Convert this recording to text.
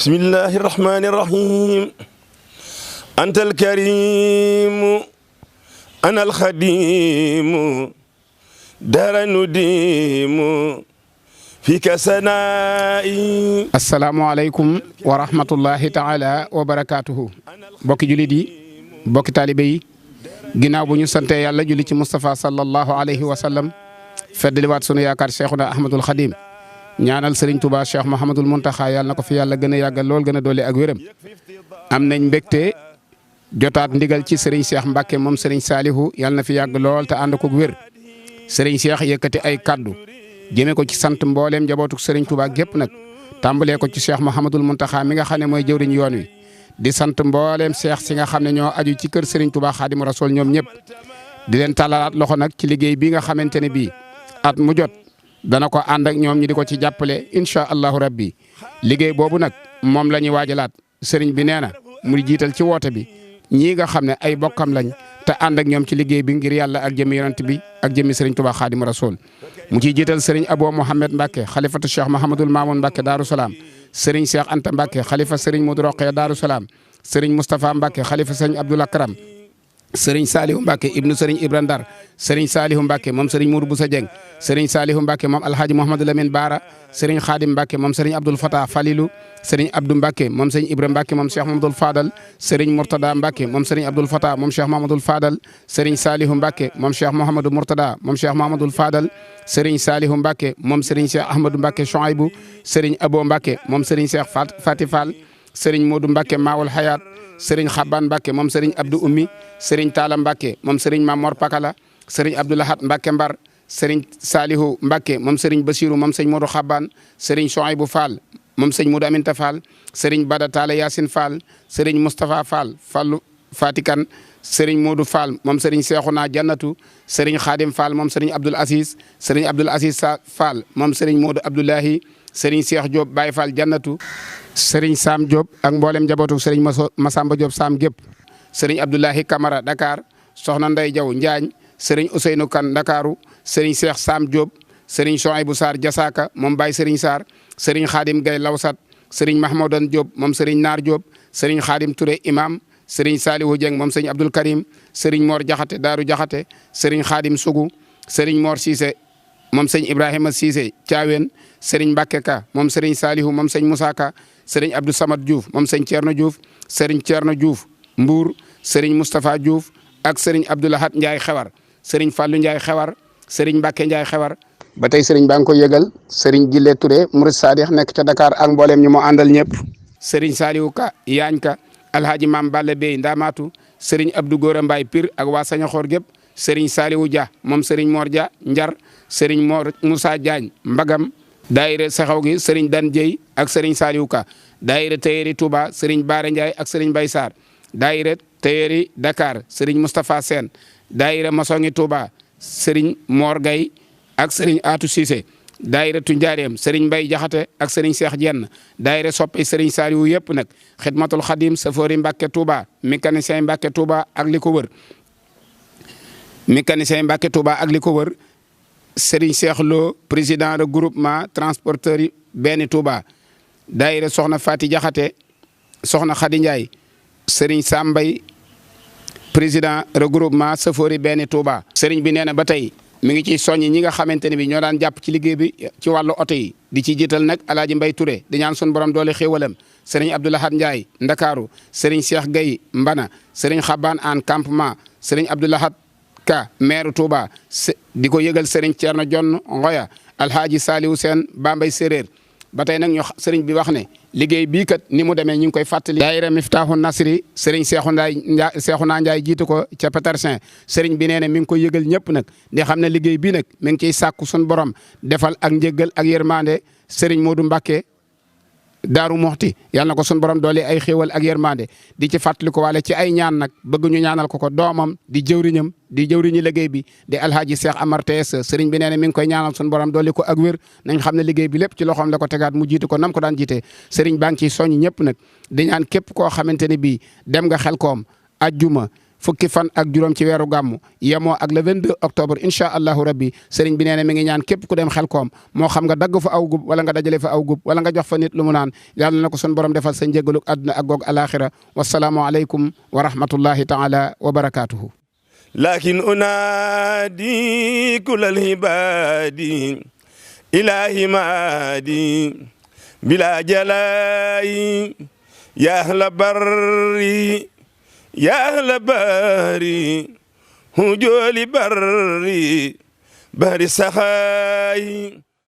bismillahi irrahmani irrahim anta alkarimu ana alxadimu dara nudimu fika sanaa'i. asalaamualeykum wa rahmatullahi taala wa barakaatuhu. bokki julit yi bokki taalibe yi ginnaaw bu ñu sante yàlla julli ci Moustapha sallallahu alayhi wa sallam feddaliwaat sunu yaakaar Cheikhuna Ahmadul Xadim ñaanal Serigne Touba Cheikh Mouhamadul Mountakha yàlla na ko fi yàlla gën a yàggal lool gën a doole ak wéram. am nañ mbégte jotaat ndigal ci Serigne Cheikh Mbacke moom Serigne Salihu yàlla na fi yàgg lool te ànd ko wér. Serigne Cheikh yëkkati ay kaddu jëmee ko ci sant mbooleem njabootu Serigne Touba gépp nag tàmbalee ko ci Cheikh Mouhamadul Mountakha mi nga xam ne mooy jëwriñ yoon wi. di sant mbooleem Cheikh si nga xam ne ñoo aju ci kër Serigne Touba Xaadimu Rasuul ñoom ñëpp di leen tàllalaat loxo nag ci liggéey bi nga xamante ne bii at mu jot dana ko ànd ak ñoom ñi di ko ci jàppale incha allahu rabbi liggéey boobu nag moom la ñuy waajalaat Serigne bi nee na mu jiital ci woote bi ñii nga xam ne ay bokkam lañ te ànd ak ñoom ci liggéey bi ngir yàlla ak jëmmi yonent bi ak jëmmi Serigne Touba Xaadimu Rasuul mu ciy jiital Serigne Abo Mohamed Mbacke xalifatu Cheikh Mahamadul Mamoun Mbacke Daaru Salaam Serigne Cheikh Anta Mbacke xalifa Serigne Modou Rokhaya Daaru Salaam Serigne Moustapha Mbacke xalifa Serigne Abdoul Akram Serigne Salihu Mbacke ibnu Serigne Ibra Ndar Serigne Salihu Mbacke moom Serigne Mourou Boussa Dieng Serigne Salihu Mbacke moom Alhaji Mouhamadou Lamine Bara Serigne Khadim Mbacke moom Serigne Abdoul Fatah Falilou Serigne Abdou Mbacke moom Serigne Ibra Mbacke moom Cheikh Mamadou Fadal Serigne Mourtada Mbacke moom Serigne Abdoul Fatah moom Cheikh Mamadou Fadal Serigne Salihu Mbacke moom Cheikh Mouhamadou Mourtada moom Cheikh Mamadou Fadal Serigne Salihu Mbacke moom Serigne Cheikh Ahmadou Mbacke Chouaibou Serigne Abo Mbacke moom Serigne Cheikh Fati Fall Serigne Modou Mbacke Maawul Hayat Serigne Xaban Mbacke moom Serigne Abdou Ummi Serigne Talla Mbacke moom Serigne Mamor Pakala Serigne Abdoulahat Mbacke Mbar Serigne Salihu Mbacke moom Serigne Bassirou moom Serigne Modou Xaban Serigne Chouaibou Fall moom Serigne Modou Aminta Fall Serigne Bada Talla Yacine Fall Serigne Moustapha Fall Fallu Fatikan Serigne Modou Fall moom Serigne Cheikhouna Jannatu Serigne Khadim Fall moom Serigne Abdoul Aziz Serigne Abdoul Aziz Fall moom Serigne Modou Abdoulahi Serigne Cheikh Diop Baye Fall Jannatu Serigne Sam Diop ak mboolem njabootu Serigne Massamba Diop Sam gépp Serigne Abdoulahi Camara Dakar Soxna Ndey Jaw Njaañ Serigne Ousseynou Kane Dakaru Serigne Cheikh Sam Diop Serigne Chouaibou Sarr Jasaka moom Baye Serigne Sarr Serigne Khadim Gaye Lawsat Serigne Mahmoudan Diop moom Serigne Naar Diop Serigne Khadim Touré Imam Serigne Salihu Dieng moom Serigne Abdoul Karim Serigne Mor Jaxate Daaru Jaxate Serigne Khadim Sougou Serigne Mor Cissé moom Serigne Ibrahima Cissé Thiawen Serigne Mbacke Ka moom Serigne Salihu moom Serigne Moussa Ka Serigne Abdou Samad Diouf moom Serigne Thierno Diouf Serigne Thierno Diouf Mbour Serigne Moustapha Diouf ak Serigne Abdoulahat Ndiaye Xewar Serigne Fallou Ndiaye Xewar Serigne Mbacke Ndiaye Xewar ba tey Serigne baa ngi ko yëgal Serigne Jille Touré Mourid Sadikh nekk ca Dakar ak mbooleem ñu moo àndal ñëpp Serigne Saliou Ka Yaañ Ka Alhaji Mam Balla Bey Ndamatu Serigne Abdou Gora Mbaye Pire ak waa Sañaxoor gépp Serigne Saliou Dia moom Serigne Mor Dia Njar Serigne Mor Moussa Diagne Mbagam daayira saxaw gi Serigne Dan Dieye ak Serigne Saliou Ka daayira Tayeri Touba Serigne Bara Ndiaye ak Serigne Baye Sarr daayira Tayeri Dakar Serigne Moustapha Sène daayira Masongi Touba Serigne Mor Gaye ak Serigne Atou Cissé daayira Tunjaareem Serigne Mbaye Jaxate ak Serigne Cheikh Dieng daayira soppi Serigne Saliou yëpp nag Xidmatul Xadim Safori Mbacke Touba mécanicien Mbacke Touba ak li ko wër mécanicien Mbacke Touba ak li ko wër Serigne Cheikh Lo président de groupement transporteur yi benn Touba daayira soxna Fati Jaxate soxna Khady Ndiaye Serigne Sambay président regroupement Safori benn Touba Serigne bi nee na ba tey mi ngi ciy soññi ñi nga xamante ne bi ñoo daan jàpp ci liggéey bi ci wàllu oto yi di ci jiital nag Alaaji Mbay Touré di ñaan sun borom doole xéewalam Serigne Abdoulahat Ndiaye Ndakaaru Serigne Cheikh Gaye Mbana Serigne Xaban an campement Serigne Abdoulahat Ka maire Touba di ko yëgal Serigne Thierno Jonn Ngoya Alhaji Saliou Sène Bambay Séréer ba tey nag ñu Serigne bi wax ne liggéey bii kat ni mu demee ñu ngi koy fàttali daayira Miftaahu Nasri Serigne Cheikhouna Ndiaye jiitu ko ca Petersen Serigne bi nee na mi ngi koy yëgal ñëpp nag di xam ne liggéey bii nag mi ngi ciy sàkku sun borom defal ak njëggal ak yërmande Serigne Modou Mbacke Daaru Moxti yàlla na ko sun borom doole ay xéewal ak yërmande di ci fàttali ko waale ci ay ñaan nag bëgg ñu ñaanal ko doomam di jëwriñam di jëwriñu liggéey bi di Alhaji Cheikh Amar TS Serigne bi nee na mi ngi koy ñaanal sun borom doole ko ak wér nañ xam ne liggéey bi lépp ci loxoom la ko tegaat mu jiitu ko nam ko daan jiitee Serigne baa ngi ciy soññ ñëpp nag di ñaan képp koo xamante ne bii dem nga Xelkom ajjuma fukki fan ak juróom ci weeru gàmmu yemoo ak le 22 octobre incha allahu rabbi sëriñ bi nee na mi ngi ñaan képp ku dem Xelkom moo xam nga dagg fa aw gub wala nga dajale fa aw gub wala nga jox fa nit lu mu naan yàlla na ko sun borom defal sa njéggaluk àdduna ak goog alaxira wasalaamu aleykum wa rahmatullahi taala wa barakaatuhu. lakin unaadi kulal hibaadi ilahi maadi bila jalaayi ya ahla barri ya ahla bari hujoli barri bari saxaayi